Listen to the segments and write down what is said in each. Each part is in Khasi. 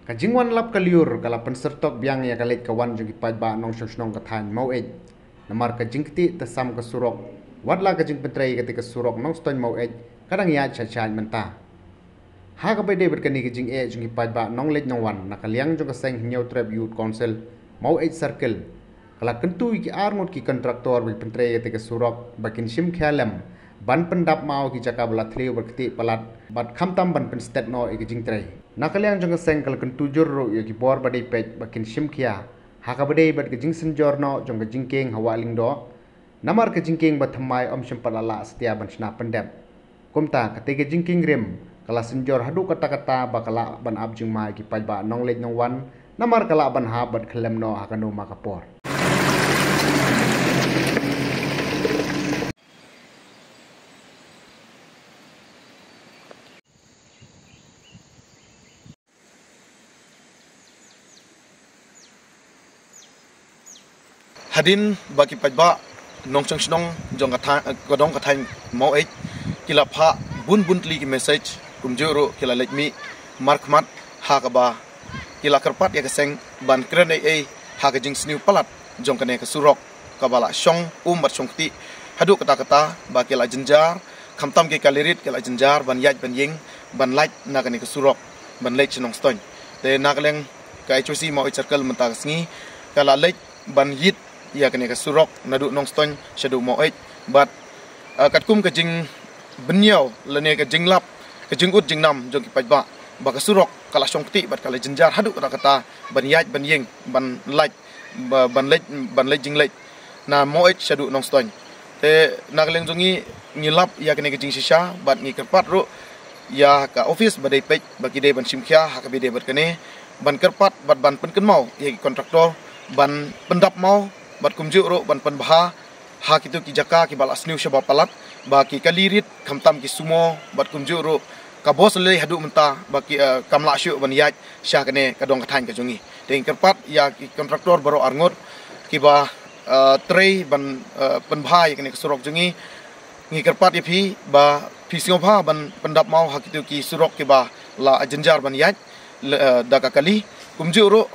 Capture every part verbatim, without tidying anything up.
Ka jingwan lap ka lyiur ka la pynsyrtok biang ïa ka leit ka wan jong ki paidbah nongshong shnong ka thaiñ Maweit. Namar ka jingktieh te sam ka surok, wat la ka jingpyntrei ïa kata ka surok Nongstoiñ Maweit ka dang ïaid shait shait mynta. Ha kaba ïadei bad kane ka jingeh jong ki paidbah nongleit nongwan, na ka liang jong ka seng Hynñiewtrep Youth Council Maweit Circle, ka la kyntu ïa ki arngut ki kontraktor ba ki pyntrei ïa kata ka surok ba kin shim khia lem ban pyndap maw ki jaka ba la thliew bad ktieh palat, bad khamtam ban pynstet noh ïa ka jingtrei. Na ka liang jong ka seng ka la kyntu jur ruh ïa ki bor ba dei peit ba kin shim khia ha kaba ïadei bad ka jingsynjor noh jong ka jingkieng ha Wah Lyngdoh. Namar ka jingkieng ba thymmai ym shym pat la lah satia ban shna pyndep. Kumta kata ka jingkieng rim ka la synjor haduh katta katta ba ka lah ban ap jingma ïa ki paidbah nongleit nongwan, namar ka lah ban hap bad khyllem noh ha kano ma ka por. Hadien ba ki paidbah nongshong shnong jong ka thaiñ, ka dong ka thaiñ Maweit, ki la phah bun bun tylli ki message, kumjuh ruh ki la leit mih markhmat, ha kaba ki la kyrpad ïa ka seng ban kren ei ei ha ka jingsniew palat jong kane ka surok kaba la shong um bad shong ktieh haduh katta katta, ba ki la jynjar, khamtam ki kali rit ki la jynjar ban ïaid ban ïeng, ban lait na kane ka surok ban leit sha Nongstoiñ. Te na ka liang ka H Y C Maweit Circle mynta ka sngi ka la leit ban ïit ïa kane ka surok naduh Nongstoiñ shaduh Maweit, bad, eh, katkum ka jingbynñiaw lane ka jinglap, ka jingud jingnam jong ki paidbah, ba ka surok ka la shong ktieh bad ka la jynjar haduh katta katta ban ïaid ban ïeng, ban lait, ba, ban leit, ban leit jingleit na Maweit shaduh Nongstoiñ. Te na ka liang jong ngi, ngi lap ïa kane ka jingshisha bad ngi kyrpad ruh ïa ka office ba dei peit ba ki dei ban shim khia ha kaba ïadei bad kane, ban kyrpad bad ban pynkynmaw ïa ki kontraktor ban pyndap maw, bad kumjuh ruh ban pynbha ha kito ki jaka kiba la sniew shaba palat, ba ki kali rit khamtam ki sumo bad kumjuh ruh ka bos lei haduh mynta ba ki, eh, kam lah shuh ban ïaid sha kane ka dong ka thaiñ ka jong ngi. Te ngi kyrpad ïa ki kontraktor baroh arngut kiba, eh, trei ban, eh, pynbha ïa kane ka surok jong ngi. Ngi kyrpad ïa phi ba phi sngewbha ban pyndap maw ha kito ki surok kiba la jynjar ban ïaid le-, eh, da ka kali. Kumjuh ruh,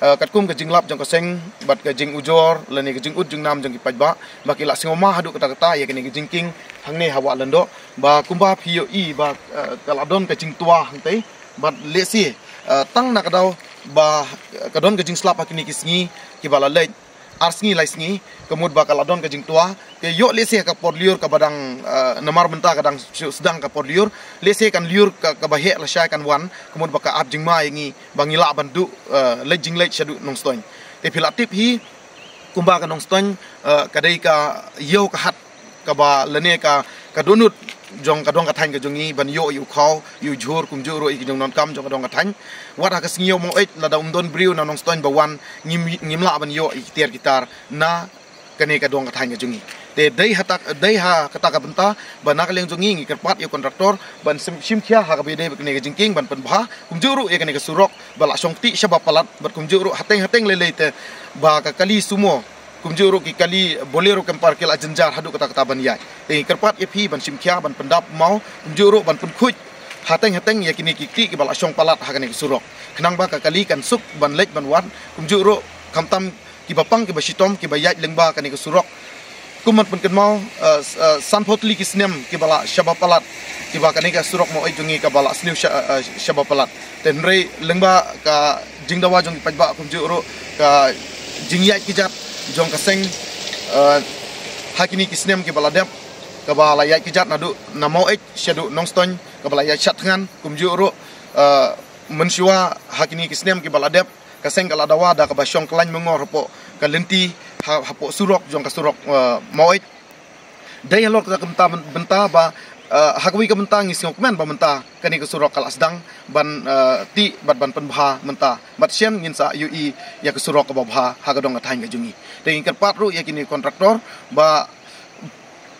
eh, katkum ka jinglap jong ka seng bad ka jingujor lane ka jingud jingnam jong ki paidbah, ba ki la sngewma haduh katta katta ïa kane ka jingkieng hangne ha Wah Lyngdoh, ba kumba phi ïohi ba, eh, ka la don ka jingtwa hangtei, bad lehse, eh, tang na ka daw ba, eh, ka don ka jingslap ha kine ki sngi kiba la leit, ar sngi lai sngi, ka mut ba ka la don ka jingtwa, ka ïoh lehse ka por lyiur kaba dang, eh, namar mynta ka dang shu sdang ka por lyiur, lehse kan lyiur ka, kaba heh lashai kan wan, ka mut ba ka ap jingma ïa ngi ba ngi lah ban duh, eh, leit jingleit shaduh Nongstoiñ. Te phi la tip hi kumba ka Nongstoiñ, eh, ka dei ka ïew ka hat kaba lane ka, ka dohnud jong ka dong ka thaiñ ka jong ngi ban ïoh ïa u khaw, ïa u jhur, kumjuh ruh ïa ki jingdonkam jong ka dong ka thaiñ. Wat ha ka sngi ïew Maweit lada um don briew na Nongstoiñ ba wan, ngim, ngim lah ban ïoh ïa ki tiar ki tar na kane ka dong ka thaiñ ka jong ngi. Te dei ha ta, dei ha kata ka bynta ba na ka liang jong ngi ngi kyrpad ïa u kontraktor ban shim, shim khia ha kaba ïadei bad kane ka jingkieng ban pynbha, kumjuh ruh ïa kane ka surok ba la shong ktieh shaba palat, bad kumjuh ruh hateng hateng lei lei te ba ka kali sumo, kumjuh ruh ki kali Bolero camper ki la jynjar haduh katta katta ban ïaid. Te ngi kyrpad ïa phi ban shim khia ban pyndap maw, kumjuh ruh ban pynkhuid hateng hateng ïa kine ki ktieh kiba la shong palat ha kane ka surok, khnang ba ka kali kan suk ban leit ban wan, kumjuh ruh khamtam kiba pang kiba shitom kiba ïaid lyngba kane ka surok. Kum ban pynkynmaw, eh, s-, eh, sanphew tylli ki snem kiba la shaba palat, kiba kane ka surok Maweit jong ngi kaba la sniew sha-, eh, eh, shaba palat. Te hynrei lyngba ka jingdawa jong ki paidbah, kumjuh ruh ka jingïaid kjat jong ka seng, eh, ha kine ki snem kiba la dep, kaba la ïaid kjat naduh na Maweit shaduh Nongstoiñ, kaba la ïaid shat thngan, kumjuh ruh, eh, mynshuwa ha kine ki snem kiba la dep, ka seng ka la dawa da kaba shong khlaiñ myngor hapoh ka lynti ha, hapoh surok jong ka surok, eh, Maweit. Dei halor kata ka bynta, bynta ba, eh, ha kawei ka bynta ngi sngewkmen ba mynta kane ka surok ka la sdang ban, eh, tih bad ban pynbha mynta. Bad shen ngin sa ïohi ïa ka surok kaba bha ha ka dong ka thaiñ ka jong ngi. Te ngi kyrpad ruh ïa kine ki kontraktor ba,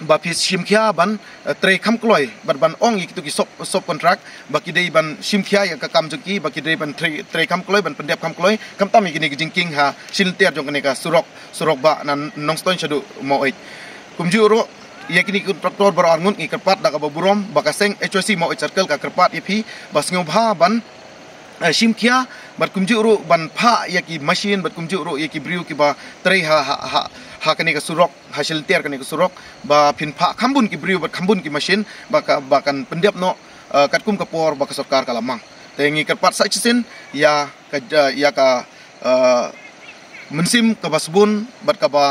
ba phi shim khia ban, eh, trei kham kloi bad ban ong ïa kito ki sub, subcontract ba ki dei ban shim khia ïa ka kam jong ki, ba ki dei ban trei, trei kham kloi, ban pyndep kham kloi, khamtam ïa kine ki jingkieng ha shi lynter jong kane ka surok, surok ba na Nongstoiñ shaduh Maweit. Kumjuh ruh ïa kine ki kontraktor baroh arngut ngi kyrpad da kaba burom ba ka seng H Y C Maweit Circle ka kyrpad ïa phi ba sngewbha ban shim khia bad kumjuh ruh ban phah ïa ki machine bad kumjuh ruh ïa ki briew kiba trei ha ha ha kane ka surok, ha shilynter kane ka surok, ba phin phah kham bun ki briew bad kham bun ki machine ba ka ba kan pyndep noh katkum ka por ba ka sorkar ka la mang. Te ngi kyrpad sa shisien ïa ka ïa ka mynsiem kaba sbun bad kaba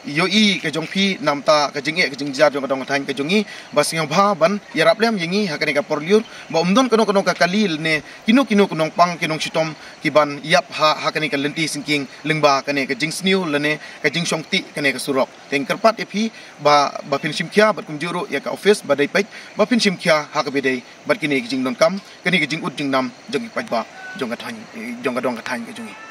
ïohi ka jong phi namta ka jingeh ka jingjia jong ka dong ka thaiñ ka jong ngi, ba sngewbha ban ïarap lem ïa ngi ha kane ka por lyiur, ba ym don kano kano ka kali lane kino kino ki nongpang ki nongshitom ki ban ïap ha ha kane ka lynti syngkien lyngba kane ka jingsniew lane ka jingshong kti kane ka surok. Te ngi kyrpad ïa phi ba ba phin shim khia bad kumjuh ruh ïa ka office ba dei peit ba phin shim khia ha kaba dei bad kine ki jingdonkam, kane ki jingud jingnam jong ki paidbah jong ka thaiñ, jong ka dong ka thaiñ ka jong ngi.